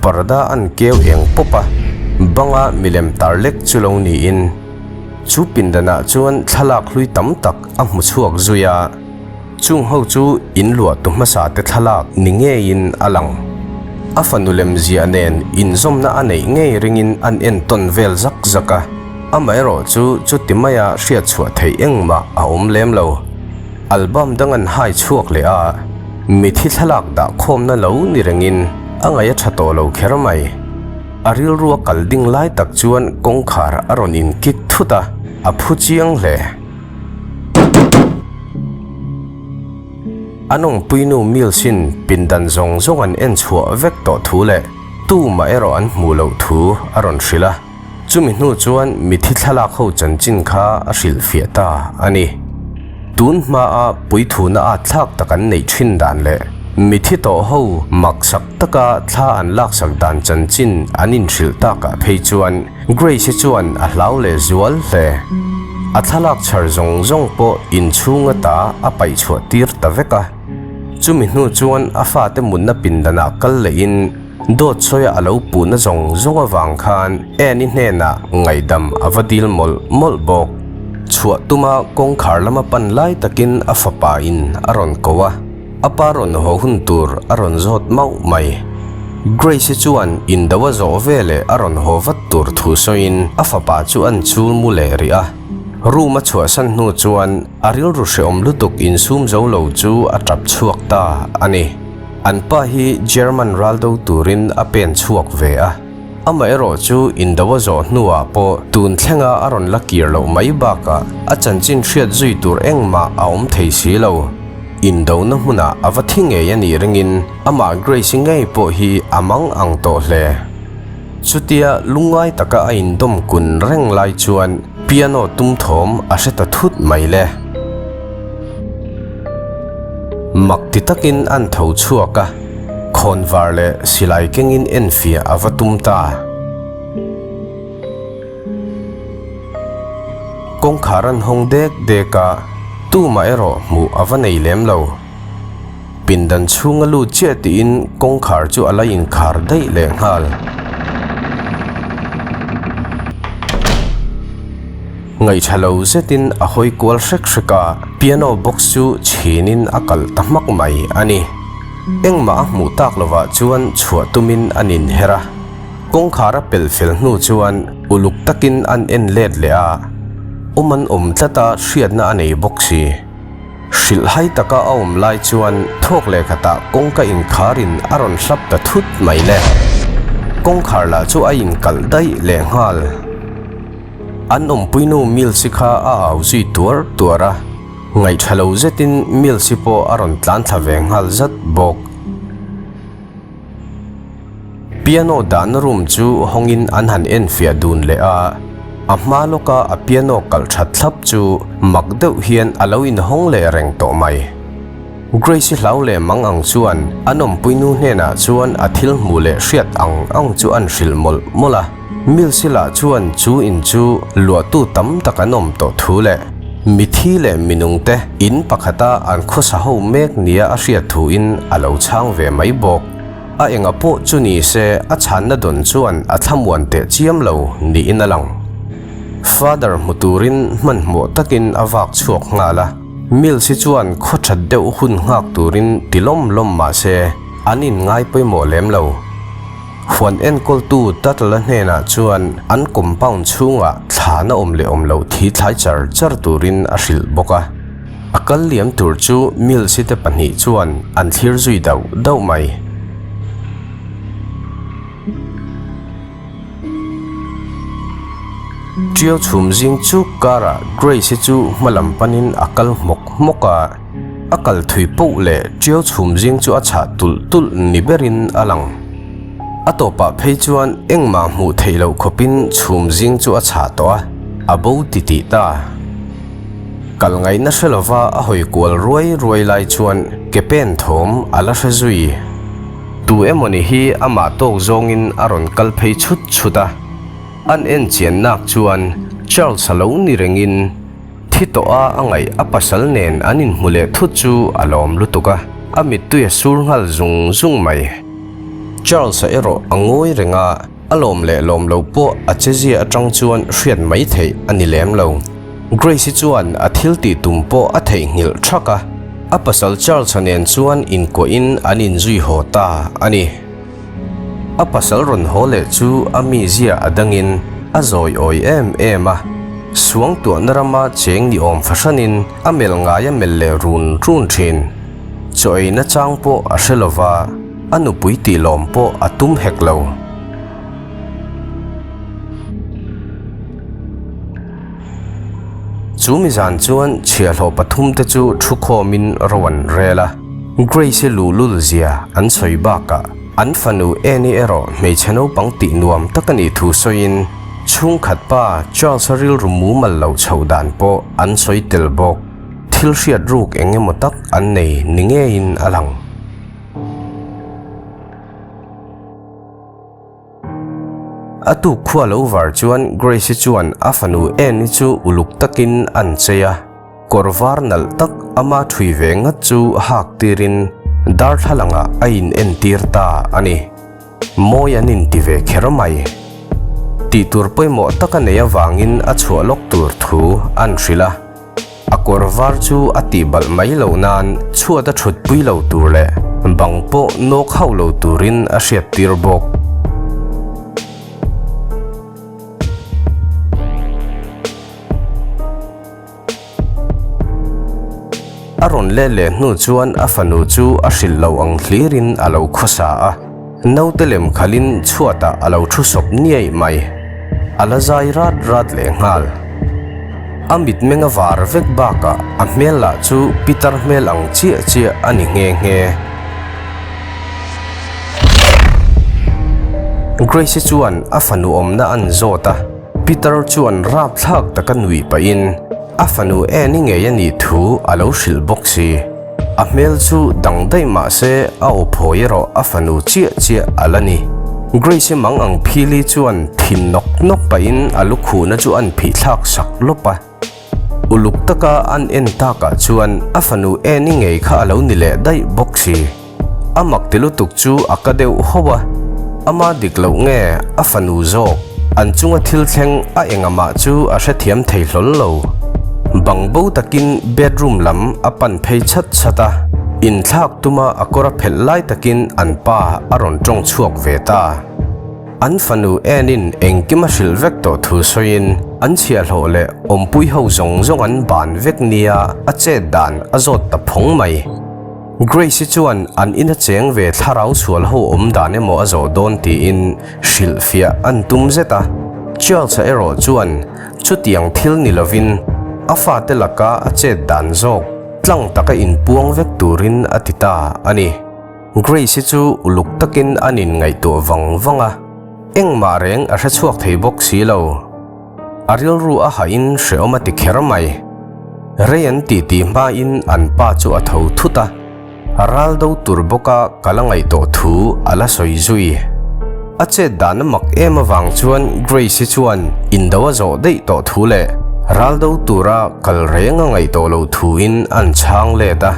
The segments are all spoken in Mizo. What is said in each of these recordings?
parda an keu eng pawp a, banga milem tar lek chu lo niin chu pindanah chuan thlalak hlui tam tak a hmu chhuak zui a. Chung ho chu in luah tu hmasa te thlalak ni ngeiin a lang. A fanu lem ziah nen inzawmna a neih ngei ringin an entawn vel zak zak a, amaherawh chu chuti maia hriat chhuah theih engmah a awm lem lo. Album dang an hai chhuak leh a, mithi thlalak dah khawmna lo ni rengin a ngaih a tha tawh lo kher mai. A rilrua kal ding lai tak chuan kawngkhar a rawn inkik thut a, a phu chiang hle. An awmpuinu Mills-in pindan zawng zawng an en chhuah vek tawh thu leh tumah erawh an hmuh loh thu a rawn hrilh a. Chumi hnu chuan mithi thlalak ho chanchin kha a hrilhfiah ta a ni. Tun hmaa puithuna at thlak tak an neih thin dan leh mithi tawh ho maksak taka thla an laksak dan chanchin an inhrilh takah phei chuan Grace-i chuan a hlau leh zual hle. A thlalak chhar zawng zawng pawh inchhung ata a paih chhuah tir ta vek a. Chumi hnu chuan a fate mutna pindanah kal lehin dawt sawia a lo puhna zawng zawng avang khan Annie hnenah ngaihdam a va dil mawlh mawlh bawk. Chhuah tuma kawngkhar lama pan lai takin a fapa in a rawn ko a. A pa rawn haw hun tur a rawn zawt mauh mai. Grace-i chuan indo a zawh veleh a rawn haw vat tur thu sawiin a fapa chu an chul mu leh rih a. Room a chhuahsan hnu chuan a rilru hreawm lutuk insum zo lo chu a tap chhuak ta a ni. An pa hi German ral do turin a pen chhuak ve a. Amaherawh chu indo a zawh hnuah pawh tun thlenga a rawn la kir loh mai bakah a chanchin hriat zui tur engmah a awm thei si lo. Indona hmunah a va thi ngei a nih ringin amah Grace-i ngei pawh hi a mang ang tawh hle. Chutia lungngai taka a indawm kun reng lai chuan piano tum thawm a hre ta thut mai le. Mak ti takin an tho chhuak a. Khawnvar leh silai kengin enfiah a va tum ta. Kawngkhar an hawng dek dek a, tumah erawh hmuh a va nei lem lo. Pindan chhunga lut chiah tiin kawngkhar chu a la inkhar daih leh nghal. Ngaihṭha lo zetin a hawi kual hrek hrek a, piano box chu chhinin a kalh ta hmak mai a ni. Engmah a hmuh tak lovah chuan chhuah tumin an inher a, kawngkhar a pelh fel hnu chuan uluk takin an en let leh a, awm an awm tlat a hriatna a nei bawk si. Hrilhhai taka a awm lai chuan thawk leh khatah kawngka inkharin a rawn hlap ta thut mai le. Kawngkhar lah chu a inkalh daih leh nghal. An awmpuinu Mills-i kha a au zui tuar tuar a. Ngaihṭha lo zetin Mills-i pawh a rawn tlan thla ve nghal zat bawk. Piano dahna room chu hawngin an han enfiah dun leh a, a hma lawka a piano kalh ṭhat thlap chu mak deuh hian a lo inhawng leh reng tawh mai. Grace-i hlau leh mang ang chuan an awmpuinu hnenah chuan a thil hmuh leh hriat ang ang chu an hrilh mawlh mawlh a. Mills-i lah chuan chu in chu luahtu tam tak an awm tawh thu leh mithi leh minungte in pakhata an khawsa ho mek nia a hriat thuin a lo chhang ve mai bawk. A enga pawh chu ni se a chhanna dawn chuan a thlamuan teh chiam lo niin a lang. Father hmu turin hmanhmawh takin a vak chhuak nghal a, Mills-i chuan khaw that deuh hun nghak turin ti lawm lawm mah se an inngai pawimawh lem lo. Huan enkawltu Tuttle-a hnenah chuan an compound chhungah thlana awm leh awm loh thi thlai char char turin a hrilh bawk a. A kal liam tur chu Mills-i te pahnih chuan an thlir zui dauh dauh mai. Ṭiau chhum zing chuk karah Grace-i chu hma lam panin a kal hmawk hmawk a. A kal thui poh leh ṭiau chhum zing chu a chhah tulh tulh ni berin a lang. A tawpah phei chuan engmah hmuh theih loh khawpin chhum zing chu a chhah tawh a, a bo titih ta. Kal ngaihna hre lova a hawi kual ruai ruai lai chuan ke pen thawm a la hre zui. Tu emawni hi amah tawk zawngin a rawn kal phei chhut chhut a, an en chian nak chuan Charles a lo ni rengin, Thi tawh a a ngaih a pasal nen an inhmu leh thut chu a lawm lutuk a, a mittui a sur nghal zung zung mai. Charles-a erawh a ngawi reng a, a lawm leh lawm lo pawh a chezia atang chuan hriat mai theih a ni lem lo. Grace-i chuan a thil tih tum pawh a theihnghilh thak a, a pasal Charles-a nen chuan inkuahin an inzui haw ta a ni. A pasal rawn haw leh chu a mizia a dangin a zawi awi em em a, suangtuahna rama cheng ni awm fahranin a melh ngai a melh leh run run thin. Chaw ei nachang pawh a hre lova, a nupui tih lawm pawh a tum hek lo. Chu mi zan chuan chhiahhlawh pathumte chu thukhawmin ro an rel a, Grace-i luhlul zia an sawi bakah an fanu Annie erawh hmeichhe naupang tih nuam tak a nih thu sawiin chhungkhat pa Charles-a rilru mumal lo chhoh dan pawh an sawi tel bawk. Thil hriat ruk eng emaw tak an nei ni ngeiin a lang. A tuk khua lo var chuan Grace-i chuan a fanu Anne-i chu uluk takin an chei a, kawr var nalh tak ama thui ve ngat chu hak tirin darthlalangah a in entir ta a ni. Mawi an inti ve kher mai. Tih tur pawimawh tak a neih avangin a chhuah lawk tur thu an hrilh a. A kawr var chu a tih balh mai loh nan chhuat a thut pui lo tur leh bang pawh nawk hauh lo turin a hriat tir bawk. A rawn let leh hnu chuan a fanu chu a hrilh lo ang hlirin a lo khawsa a. Naute lem khalin chhuatah a lo thu sawp niaih mai. A la zai rat rat leh nghal. A mitmeng a var vek bakah a hmel lah chu pitar hmel ang chiah chiah a ni nghe nghe. Grace-i chuan a fanu awmna an zawt a, Pitar chuan rapthlak taka nuih pahin a fanu Annie ngei a nih thu a lo hrilh bawk si. A hmel chu dang daih mah se a aw phawi erawh a fanu chiah chiah a la ni. Grace-i mang ang phili chuan thin nawk nawk pahin a lukhuhna chu an phih thlak sak lawp a. Uluk taka an en takah chuan a fanu Annie ngei kha a lo ni leh daih bawk si. A mak ti lutuk chu a ka deuh hauh a, ama dik loh nge a fanu zawk an chunga thil thleng a engamah chu a hrethiam thei hlawl lo. Bang bo takin bedroom lam a pan phei chhat chhat a, inthlak tuma a kawr a phelh lai takin an pa a rawn tawng chhuak ve ta. An fanu Anne-in engkim a hrilh vek tawh thu sawiin an chhiahhlawh leh awmpui ho zawng zawng an ban vek nia a chet dan a zawt ta phawng mai. Grace-i chuan an ina cheng ve thlarau sual ho awm dan emaw a zawh dawn tiin hrilhfiah an tum zet a. Charles-a erawh chuan chutiang thil ni lovin a fate laka a chet dan zawk tlang taka inpuang vek turin a ti ta a ni. Grace-i chu uluk takin an inngaihtuah vang vang a, engmah reng a hrechhuak thei bawk si lo. A rilru a hahin hrehawm a ti kher mai. Rei an tih tih hmain an pa chu a tho thut a, a ral do tur bawka ka la ngaih tawh thu a la sawi zui. A chet dan a mak em avang chuan Grace-i chuan indo a zawh daih tawh thu leh ral do tura kal reng a ngaih tawh loh thuin an chhang let a.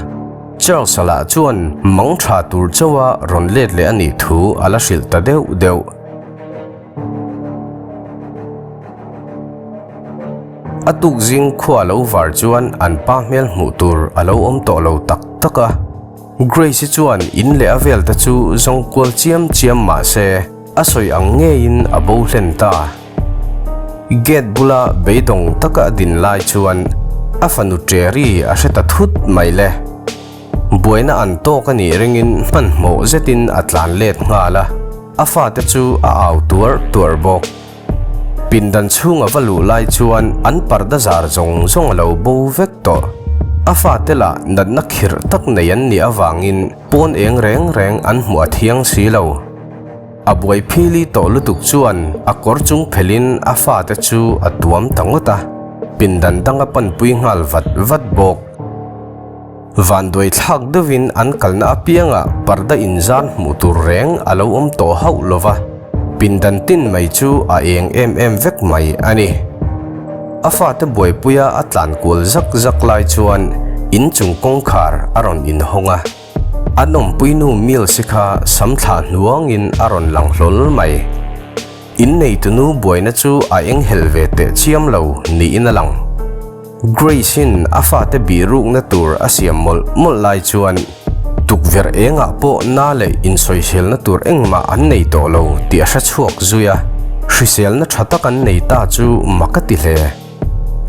Charles-a lah chuan mang tha tur chauha rawn let leh a nih thu a la hrilh ta deuh deuh. A tuk zing khua lo var chuan an pa hmel hmuh tur a lo awm tawh lo tak tak a. Grace-i chuan in leh a vel te chu zawng kual chiam chiam mah se a sawi ang ngeiin a bo hlen ta. Gate bula beidawng taka a din lai chuan a fanu Terry a hre ta thut mai le. Buaina an tawk a nih ringin hmanhmawh zetin a tlan let nghal a, a fate chu a au tuar tuar bawk. Pindan chhunga va luh lai chuan an parda zar zawng zawng a lo bo vek tawh. A fate lah natna khirh tak nei an nih avangin pawn eng reng reng an hmuh a thiang si lo. A buai phili tawh lutuk chuan a kawr chung phelhin a fate chu a tuam ta ngawt a, pindan dang a panpui nghal vat vat bawk. Vanduai thlak deuhin an kalna apiangah parda inzar hmuh tur reng a lo awm tawh hauh lo va, pindan tin mai chu a eng em em vek mai a ni. A fate buaipuia a tlan kual zak zak lai chuan inchung kawngkhar a rawn inhawng a. An awmpuinu Mills-i kha sam thlah hnuangin a rawn lang hlawl mai. Inneitunu buaina chu a enghelh ve teh chiam lo niin a lang. Grace-in a fate bihrukna tur a siam mawlh mawlh lai chuan tukverh engah pawh na leh insawiselna tur engmah an nei tawh lo tih a hre chhuak zui a, hriselna tha tak an nei ta chu mak a ti hle.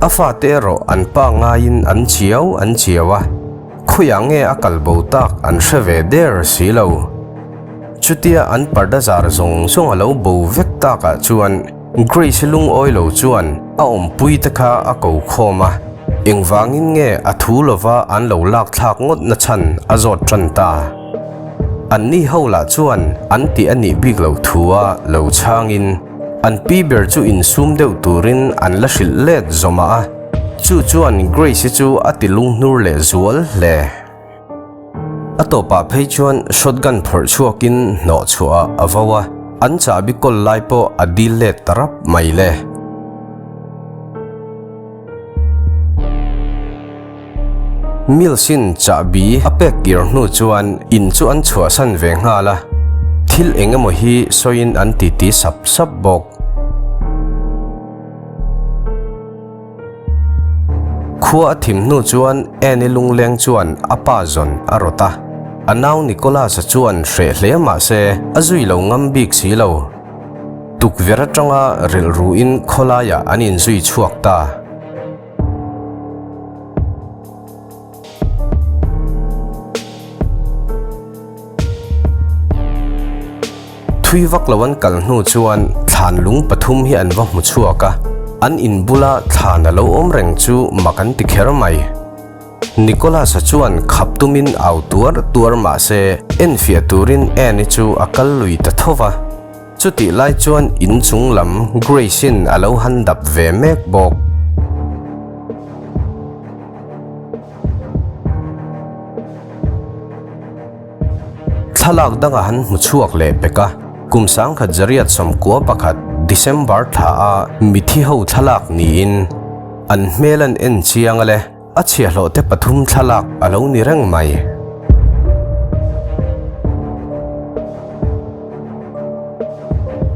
A fate erawh an pa ngaiin an chiau an chiau a, khawiah nge a kal bo tak an hre ve der si lo. Chutia an parda zar zawng zawng a lo bo vek takah chuan Grace lungawi lo chuan a awmpui te kha a ko khawm a, engvangin nge a thu lova an lo lak thlak ngawt na chhan a zawt tan ta. Anni ho lah chuan an tih a nih bik lo thu a lo chhangin an pi ber chu insum deuh turin an la hrilh let zawmah a, chu chuan Grace-i chu a ti lunghnur leh zual hle. A tawpah phei chuan shotgun phawrh chhuakin hnawh chhuah a vo a, an chahbi kawl lai pawh a dil let ta rap mai le. Mills-in chahbi a pek kir hnu chuan in chu an chhuahsan ve nghal a, thil eng emaw hi sawiin an titi sap sap bawk. Khua a thim hnu chuan Annie lungleng chuan a pa zawn a rawt a, a nau Nicholas-a chuan hreh hle mah se a zui lo ngam bik si lo. Tukverh atanga rilruin khawlaiah an inzui chhuak ta. Thui vak lo an kal hnu chuan thlan lung pathum hi an va hmu chhuak a, an in bula thlan a lo awm reng chu mak an ti kher mai. Nicholas-a chuan khap tumin au tuar tuar mah se enfiah turin Anne-i chu a kal lui ta tho va. Chutih lai chuan in chung lam Grace-in a lo han dap ve mek bawk. Thlalak dangah han hmu chhuak leh pek a, kum sangkhat zariat 11 December thla a mithi ho thlalak niin an hmel an en chiang a le, a chhiahhlawh te pathum thlalak a lo ni reng mai.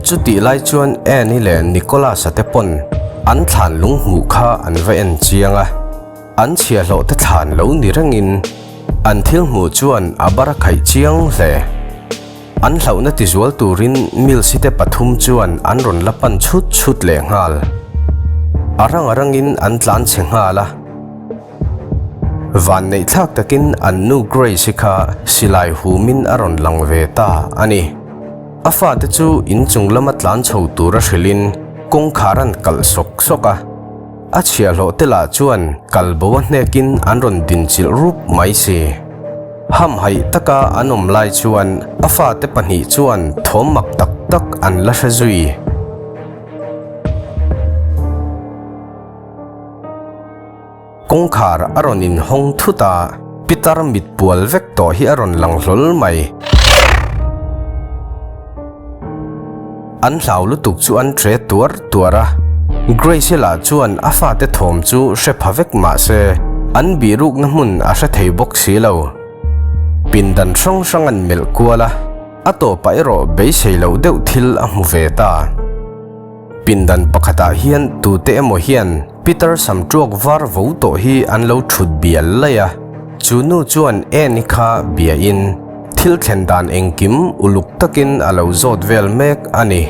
Chutih lai chuan Annie leh Nicholas-a te pawn an thlan lung hmuh kha an va en chiang a. An chhiahhlawh te thlan lo ni rengin an thil hmuh chuan a bar a khaih chiang hle. An hlauhna tizual turin Mills-i te pathum chuan an rawn la pan chhut chhut leh nghal. A rang a rangin an tlan chhe nghal a. Van neih thlak takin an nu Grace-i kha silai humin a rawn lang ve ta a ni. A fate chu inchung lama tlan chho tura hrilhin kawngkhar an kalh sawk sawk a. A chhiahhlawh te lah chuan kal bo a hnekin an rawn dinchilh rup mai si. Hamhaih taka an awm lai chuan a fate pahnih chuan thawm mak tak tak an la hre zui. Kawngkhar a rawn inhawng thut a, pitar mit pual vek tawh hi a rawn lang hlawl mai. An hlau lutuk chu an tre tuar tuar a, Grace-i lah chuan a fate thawm chu hre pha vek mah se, an bihrukna hmun a hre thei bawk si lo. Pindan hrang hrang an melh kual a, a tawpah erawh beisei loh deuh thil a hmu ve ta. Pindan pakhatah hian tute emaw hian Peter Samṭuak var vo tawh hi an lo ṭhut bial laih a, chu nu chuan Annie kha biain, Thil thlen dan engkim uluk takin a lo zawt vel mek a ni.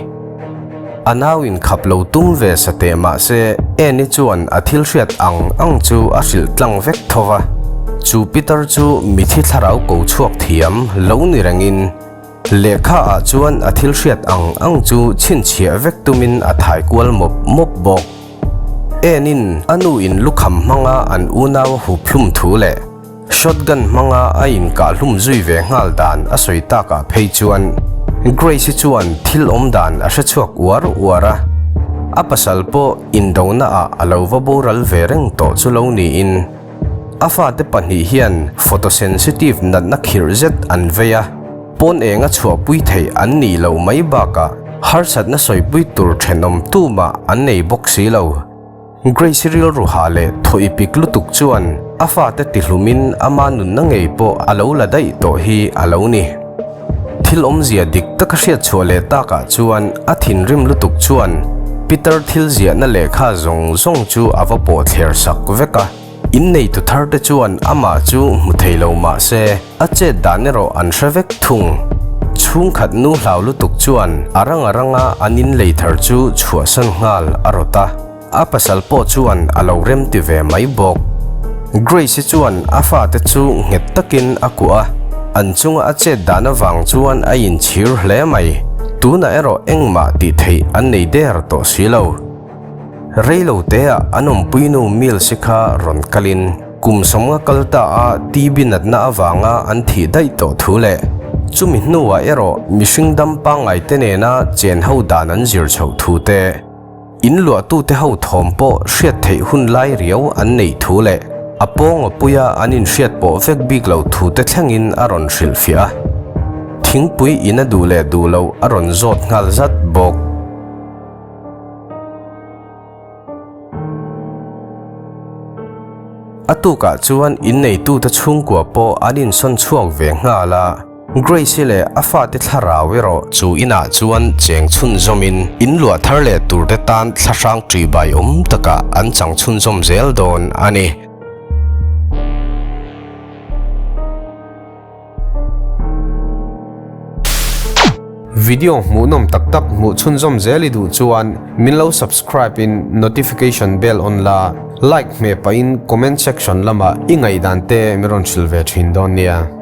A nau in khap lo tum ve sa teh mah se Annie chuan a thil hriat ang ang chu a hrilh tlang vek tho va. Chu Peter chu mithi thlarau ko chhuak thiam lo ni rengin lehkha ah chuan a thil hriat ang ang chu chhinchhiah vek tumin a thai kual mawp mawp bawk. Annie-in a nu in lukham hmanga an unau a hup hlum thu leh Shotgun hmanga a inkah hlum zui ve nghal dan a sawi takah phei chuan Grace-i chuan thil awm dan a hre chhuak uar uar a, a pasal pawh indona ah a lo va boral ve reng tawh chu lo niin a fate pahnih hian photosensitive natna khirh zet an vei a, pawn enga chhuahpui theih an nih loh mai bakah harsatna sawipui tur thenawm tumah an nei bawk si lo. Grace rilru hah leh thaw i pik lutuk chuan A fate tihlumin ama nunna ngei pawh a lo la daih tawh hi a lo ni. Thil awmzia dik taka hriat chhuah leh takah chuan a thinrim lutuk chuan Peter thil ziahna lehkha zawng zawng chu a va pawh thler sak vek a. Inneitu thar te chuan amah chu hmu thei lo mah se a chet dan erawh an hre vek thung. Chhungkhat nu hlau lutuk chuan a rang a ranga an inlei thar chu chhuahsan nghal a rawt a. A pasal pawh chuan a lo rem ti ve mai bawk. Grace-i chuan a fate chu nghet takin a kuah a, an chunga a chet dan avang chuan a inchhir hle mai. Tunah erawh engmah tih theih an nei der tawh si lo. Reilo teah an awmpuinu Mills-i kha rawn kalin kum sawmnga kal ta a TB natna avanga an thih daih tawh thu leh chumi hnuah erawh mihring dam pangngaite nena chen ho dan an zir chhoh thu te, In luahtute ho thawm pawh hriat theih hun lai riau an neih thu leh a pawnga puia an inhriat pawh vek bik lo thute thlengin a rawn hrilhfiah a. Thingpui in a duh leh duh loh a rawn zawt nghal zat bawk. A tukah chuan inneitute chhungkua pawh an insawn chhuak ve nghal a. Grace-i leh a fate thlarau erawh chu inah chuan cheng chhunzawmin in luah thar leh turte tan thlahrang ṭihbai awm takah an chang chhunzawm zel dawn a ni. Video hmuhnawm tak tak hmuh chhunzawm zel i duh chuan min lo subscribe in notification bell on la, like hmeh pahin comment section lamah i ngaihdan te min rawn hrilh ve thin dawn nia.